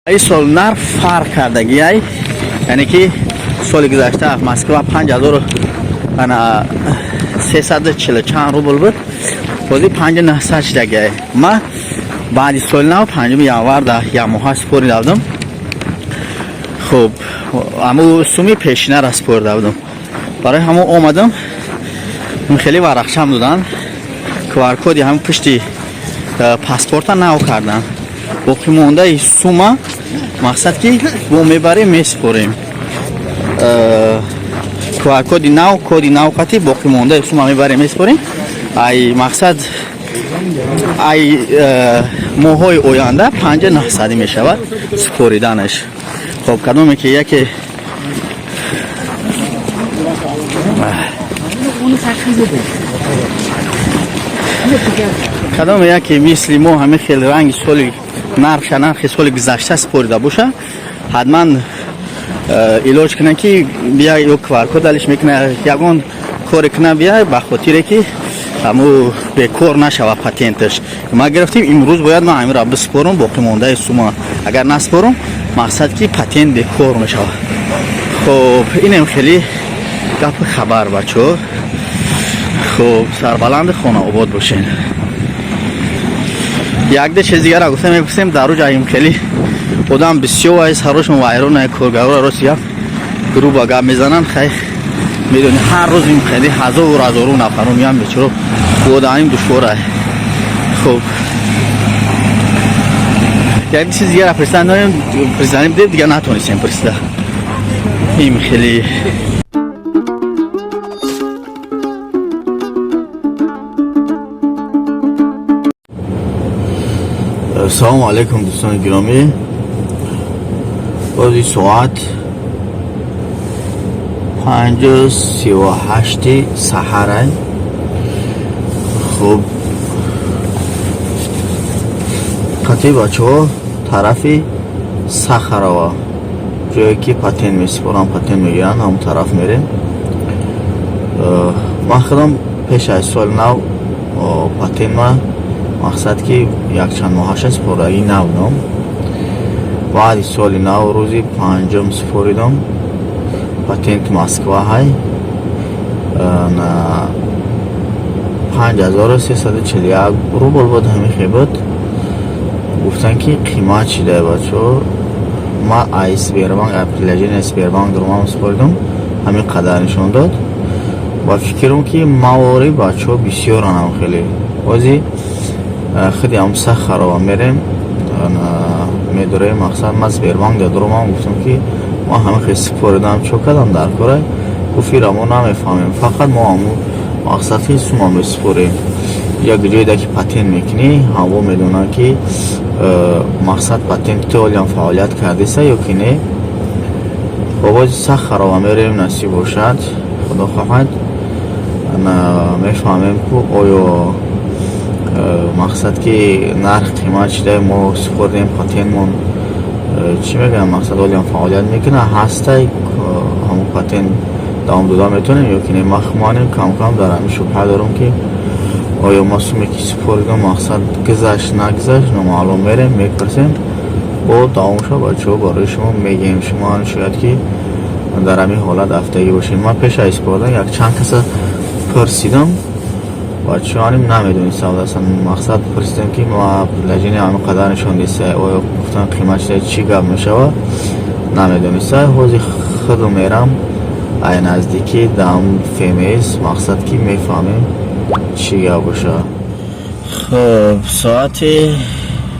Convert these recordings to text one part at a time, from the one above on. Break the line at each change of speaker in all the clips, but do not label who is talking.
Ин сол нарх фарқ кардагиай, яъне ки соли гузашта Москва 5340 чанд рубл буд, ҳозир 5900 шидагиай. Ма баъди соли нав, 5 январ, да якмоҳа супорида будам. Хуб, ҳаму суми пешинара супорида будам, барои ҳамон омадам, хеле варақчам доданд, QR-коди ҳамин пушти паспорта нав кардан, боқимондаи сума мақсад ки мо мебарем, месупорем. QR-коди нав, коди нав қати боқимондаи сума мебарем, месупорем. Ай мақсад, ай моҳҳои оянда 5900 мешавад супориданаш. Хоб, кадоме ки яке кадоме яке мисли мо ҳамин хел ранги соли нархша, нархи соли гузашта супорида боша, ҳатман илоҷ кунад ки бия, ё QR-код алиш мекуна, ягон коре куна, бия, ба хотире ки ҳаму бекор нашава патенташ. Ма гирифтем, имрӯз бояд ман ҳаминро биспорам, боқимондаи сума. Агар наспорам, мақсад ки патент бекор мешавад. Хоб, инем хеле гапи хабар, бачаҳо. Хуб, сарбаланди хонаобод бошен. Якде чиз дигара гуфта мепурсем. Дар рӯҷ аим хеле одам бисёр ай, сарошон вайрон, коргарора рост гап грубо гап мезананд. Хай, медони, ҳар рӯз ин хеле ҳазору ҳазору нафарон меян, бечоро бодаим душвора. Хуб, як чиз дигара пурсидан дорем, пурсиданим дид, дигар натонистем пурсида. Им хеле. Салому алайкум, дӯстони гиромӣ. Бози соат 5:38 саҳарай. Хуб, қатъи бачаҳо тарафи Сахарова, ҷое ки патент месупорам, патент мегиранд, ҳамон тараф мерем. Ман худам пеш аз соли нав патент ма мақсад ки якчанд моҳаша супордагӣ набудам. Баъди соли нав, рӯзи 5-ум супоридам. Патент Москва ҳай, 5341 рубл буд, ҳамин хел буд. Гуфтанд ки қимат шида, бачаҳо. Ма ай Сбербанк, ай приложение Сбербанк дурмам супоридам, ҳамин қадар нишон дод. Ва фикрам ки мавори бачаҳо бисёранам хеле. Бози худи ҳам Сахарова мерем, медорем. Мақсад, ман Сбербанк дурмам, гуфтам ки ман ҳамин хел супоридам, чо кардам дар кора? Гуфт, ира мо намефаҳмем, фақат мо ҳамун мақсад ки сума месупорем. Як ҷойда ки патент мекунӣ, ҳаво медонанд ки мақсад патенти ту ҳолиам фаъолият кардеса ё ки не. Хоб, бози Сахарова мерем, насиб бошад, худо хоҳад, мефаҳмем ку оё мақсад ки нарх қимат шуда, мо супордем, патентмон чӣ мегӯям, мақсад ҳолиам фаъолият мекунад, ҳастай, ҳамон патент давом дода метавонем ё ки не. Ман хуманем кам-кам дар ҳамин шубҳа дорам ки оё ма суме ки супоридам, мақсад гузашт, нагузашт, номаълум. Мерем, мепурсем, бо давомша, бачаҳо, барои шумо мегӯем. Шумо шояд ки дар ҳамин ҳолат афтагӣ бошед. Ман пеш аз супоридан якчанд каса пурсидам, бачаҳоаним намедонистам. Мақсад, пурсидам ки ма приложение ҳамин қадар нишон диста, оё гуфтан қимат шуда, чӣ гап мешавад, намедониста. Ҳозир худу мерам ай наздикӣ дам ФМС, мақсад ки мефаҳмем чӣ гап бошад. Хуб, соати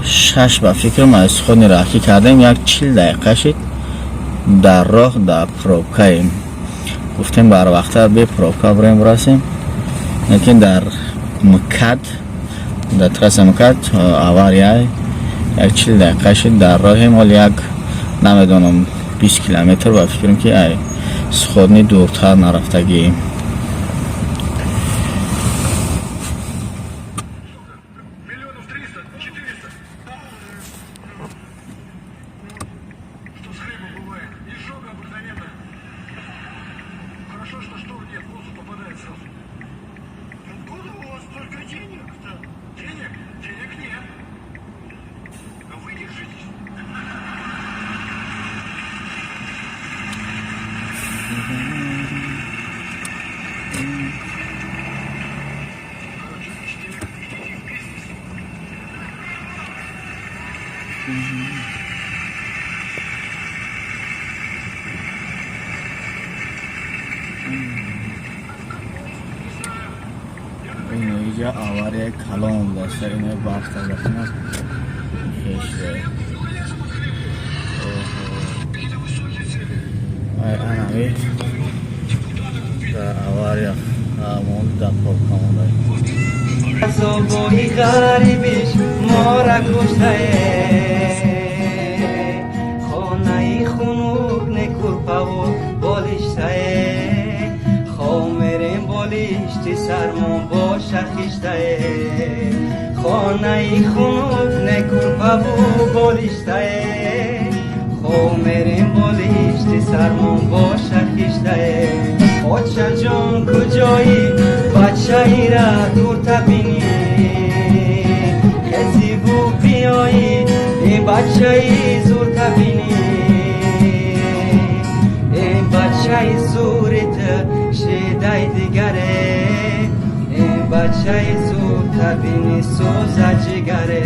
6 ба фикрам аз Сходни раҳкӣ кардем, як 40 дақиқа шид дар роҳ, дар пробкаем. Гуфтем барвақта бе пробка бирем, расем, лекин дар МКАД, дар трасса МКАД авария, як 40 дақиқа шид дар роҳем. Ҳол як намедонам, 20 километр ба фикрам ки ай Сходни дуртар нарафтагием.
Миллионов 300, 400. Что с хлебом бывает? Изжога обыкновенная. Хорошо, что штор нет, воздух попадает сразу. Откуда у вас столько денег-то? Денег? Денег нет. Но вы держитесь. Короче, идти в бизнес.
Иноиҷа аварияи калон будаст, ино барф тазахна хешда.
Какие-то высокие цели.
Ай, анави
Депутата купить.
Дар авария монд, дар пробка монда.
Азобои ғарибиш мора куштае, хонаи хунук некурпаву болиштае, хов мерем, болишти сармон боша хиштае, хонаи хунук некурпаву болиштае, хов мерем, болишти сармон боша хиштае. Очаҷон, куҷоӣ? Бачаира дурта бинӣ, хезиву биёӣ, ин бачаи зурта бинӣ, ин бачаи зури ту шидаи дигаре, ин бачаи зурта бинӣ, сӯза ҷигаре.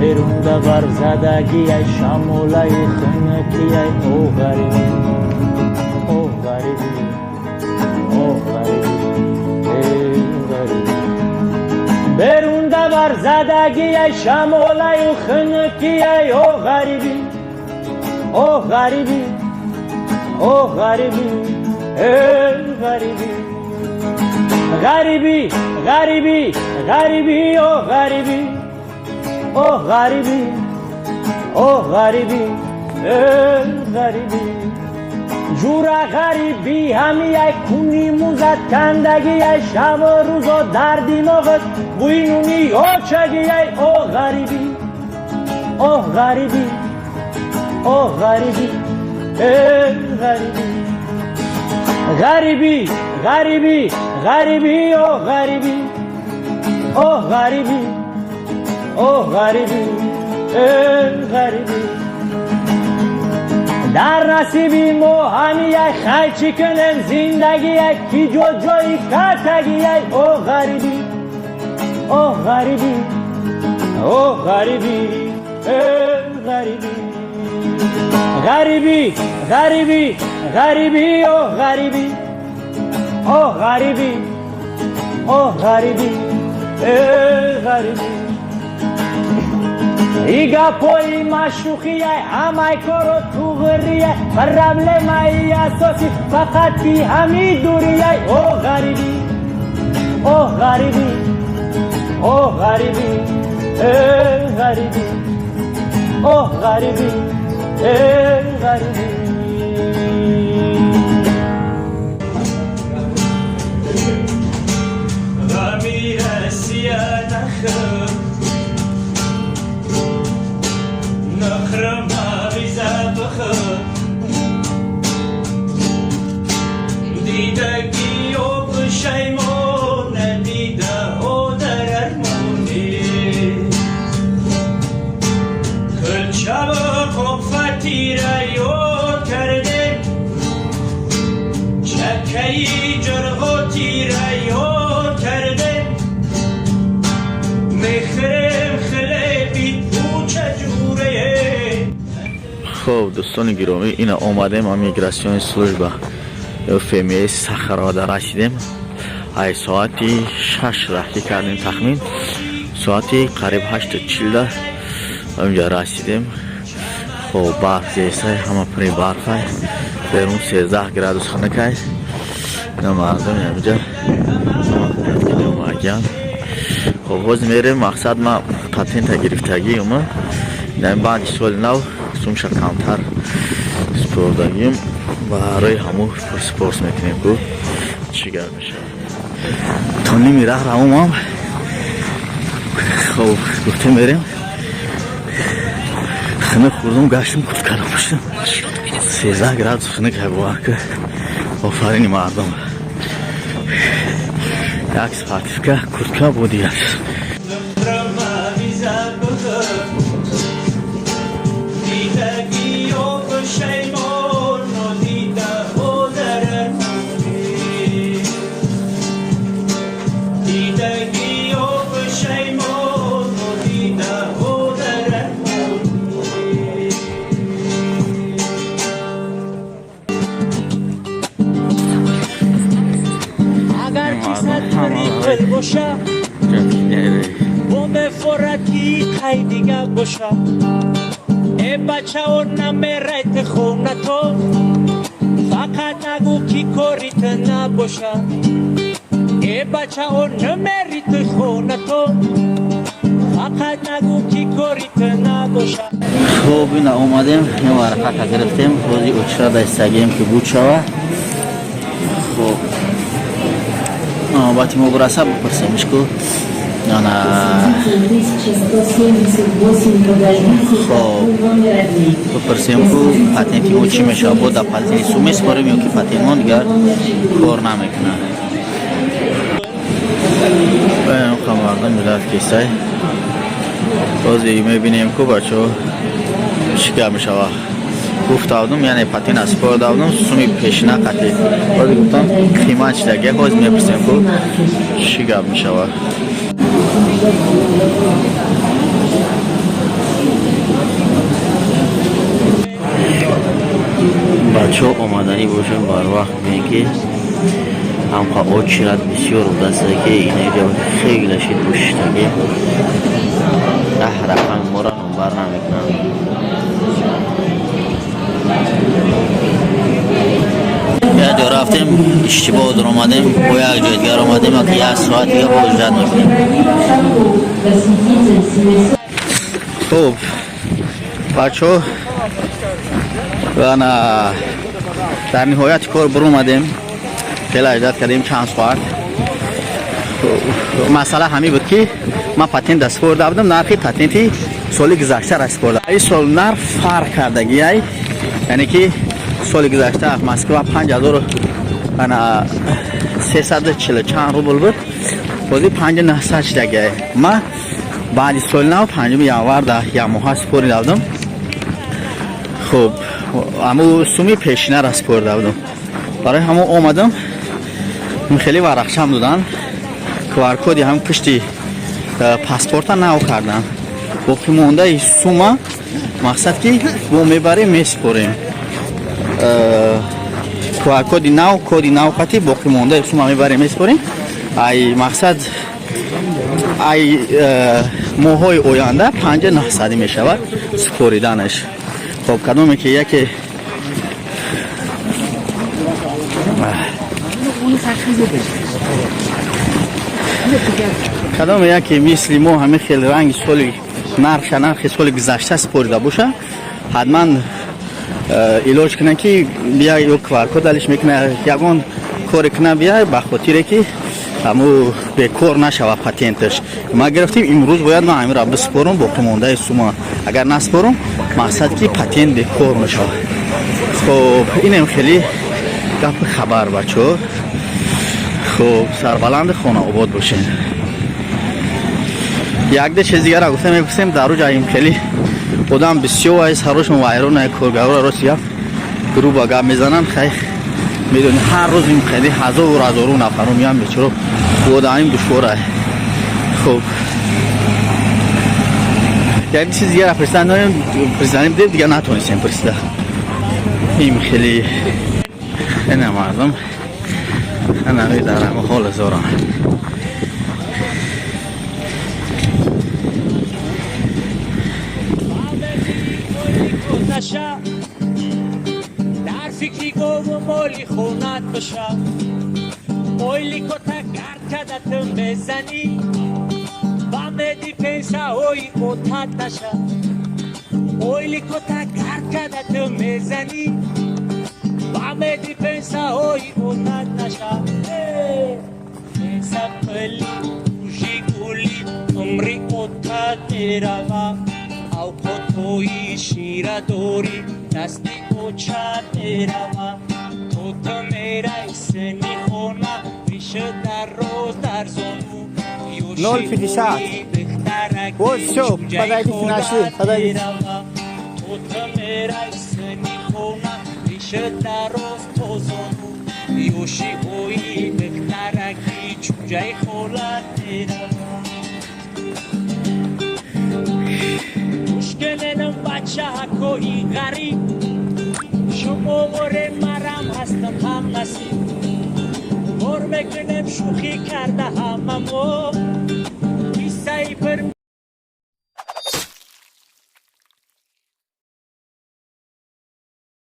Берунда барфзадагиай, шамолаи хунукиай, о ғарибӣ, о ғарибӣ, о ғарибӣ, эй ғарибӣ. Берунда барфзадагиай, шамолаю хунукиай, о ғарибӣ, о ғарибӣ, о ғарибӣ, эй ғарибӣ. Ғарибӣ, ғарибӣ, ғарибӣ, о ғарибӣ, о ғарибӣ, о ғарибӣ, эй ғарибӣ. Ҷура ғарибӣ ҳамияй, куни музат кандагиай, шабу рӯзо дар димоғат бӯи нуни очагиай, о ғарибӣ, о ғарибӣ, о ғарибӣ, эй ғарибӣ. Ғарибӣ, ғарибӣ, ғарибӣ, о ғарибӣ, о ғарибӣ, о ғарибӣ, эй ғарибӣ. Дар насиби мо ҳамияй, хай чӣ кунем, зиндагиай ки ҷо ҷои катагиай, о ғарибӣ, о ғарибӣ, о ғарибӣ, эй ғарибӣ. Ғарибӣ, ғарибӣ, ғарибӣ, о ғарибӣ, о ғарибӣ, о ғарибӣ, эй ғарибӣ. И гапои машухияй, ҳамаи коро туғрияй, проблемаи асосӣ фақат ки ҳами дурияй, о ғарибӣ, о ғарибӣ, о ғарибӣ, эй ғарибӣ, о ғарибӣ, эй ғарибӣ.
Ғами Россия нахӯр, нахрама виза бихӯр, дидагиё пушаймон, надидаҳо дар армонӣ, кӯлчаву қофатира ёд кардем, чакаи ҷарғотира ёд кардем, мехӯрем хлеби пуча ҷурае.
Хуб, дӯстони гиромӣ, ина омадем а миграционная служба ё ФМС Сахарода расидем. Ай соати 6 раҳӣ кардем, тахмин соати қариб 8:40 инҷа расидем. Хоб, барф зесай, ҳама пури барфай, берун 13 градус хунукай. Ина мардум инҷа омадян. Хоб, ҳозир мерем. Мақсад, ма патента гирифтагӣ ума, баъди соли нав сумша камтар супордагим, барои ҳамун спорс мекунем, ку чӣ гап мешавад. То ними раҳ равомам. Хоб, гуфтем мерем. Хунук хӯрдум, гаштум, курткаро пӯштам. 13 градус хунук, бовар ку. Офарини мардум. Як спортивка, куртка буди як.
Нахрама виза бихӯр.
Мефорад ки қай дига боша. Э бачао, намерайт хонато, фақат нагӯ ки корит набоша. Э бачао, намерит хонато, фақат нагӯ ки корит набоша.
Хуб, ина омадем, ин варақака гирифтем, рӯзи очередь истагем, ки буд шава. Хуб, навбати мо бираса, бипурсемиш ку ана. Хоб, бипурсем ку патенти мо чӣ мешава, бо да патенти сум меспорем ё ки патентмон дигар кор намекунад. Мардум миллат кисай, бози мебинем ку бачаҳо чӣ гап мешава. Гуфтавдум, яъне патент аспордавдум суми пешина қатӣ, бози гуфтам, қимат шидаги. Ҳозир мепурсем ку чӣ гап мешава. Бачаҳо, омаданӣ бошем, барвақт бинем, ки ҳамқа очередь бисёр будаста, ки инаҷа хеле шид бушиштагӣ, 10 рақам моро номбар намекунанд. Як ҷо рафтем, иштибоҳ дуромадем, бо як ҷои дигар омадем, ки як соат дига бо ждать мекунем. Хуб, бачаҳо, ана дар ниҳояти кор биромадем. Хеле ждать кардем чанд соат. Масъала ҳамин буд, ки ман патент даспорда будам, нархи патенти соли гузаштара спорда. Ин сол нарх фарқ кардагиай, яъне ки соли гузашта Москва 5340 чанд рубл буд, ҳозир 5900 шидагиай. Ма баъди соли нав, 5 январ, да якмоҳа спорида будам. Хуб, ҳамун суми пешинара спорида будам, барои ҳамон омадам, хеле варақчам доданд, QR-коди ҳам пушти паспорта нав кардан, боқимондаи сума мақсад ки мо мебарем, месупорем. QR-коди нав, коди нав қати боқимондаи сума мебарем, месупорем. Ай мақсад, ай моҳҳои оянда 5900 мешавад супориданаш. Хоб, кадоме ки яке кадоме яке мисли мо ҳамин хел ранги соли нархша, нархи соли гузашта супорида боша, ҳатман илоҷ кунад, ки бия ё QR-код алиш мекуна, ягон коре куна, бия, ба хотире ки ҳаму бекор нашава патенташ. Ма гирифтем, имрӯз бояд ман ҳаминро биспорам, боқимондаи сума. Агар наспорам, мақсад ки патент бекор мешавад. Хоб, инем хеле гапи хабар, бачаҳо. Хуб, сарбаланди хонаобод бошен. Якде чиз дигара гуфта мепурсем. Дар рӯҷа им хеле одам бисёр ай, сарошон вайрон ай, коргаро рост гап грубо гап мезананд. Хай, медони, ҳар рӯз им хеле ҳазору ҳазору нафару меян, бечоро одаим душвор ай. Хуб, як чиз дигара пурсидан дорем, пурсиданем, дигар натонистем пурсида. Им хеле ина мардум ана дар ҳама ҳол зорам.
Наша, дар фикри гову моли хонат боша. Ойликота гард кадатм мезанӣ, ба меди пенсаҳои отат наша. Ойликота гард кадатм мезанӣ, ба меди пенсаҳои отат наша. Пенса пили жигули умри отат мерава, авқотҳои ширадорӣ дасти очат мерава. То ту мерай сини хона, риша дар роз дар зону.
0,50. Вот всё, подойдите, нашли, подойдите.
То ту мерай сини хона, риша дар роз то зону, ёшиҳои духтараки чӯҷаи холат мерава. Мушкилинам, бачаҳакои ғариб, шумо воре марам ҳастам ҳам насиб. Кор мекунем шӯхӣ карда ҳама мо.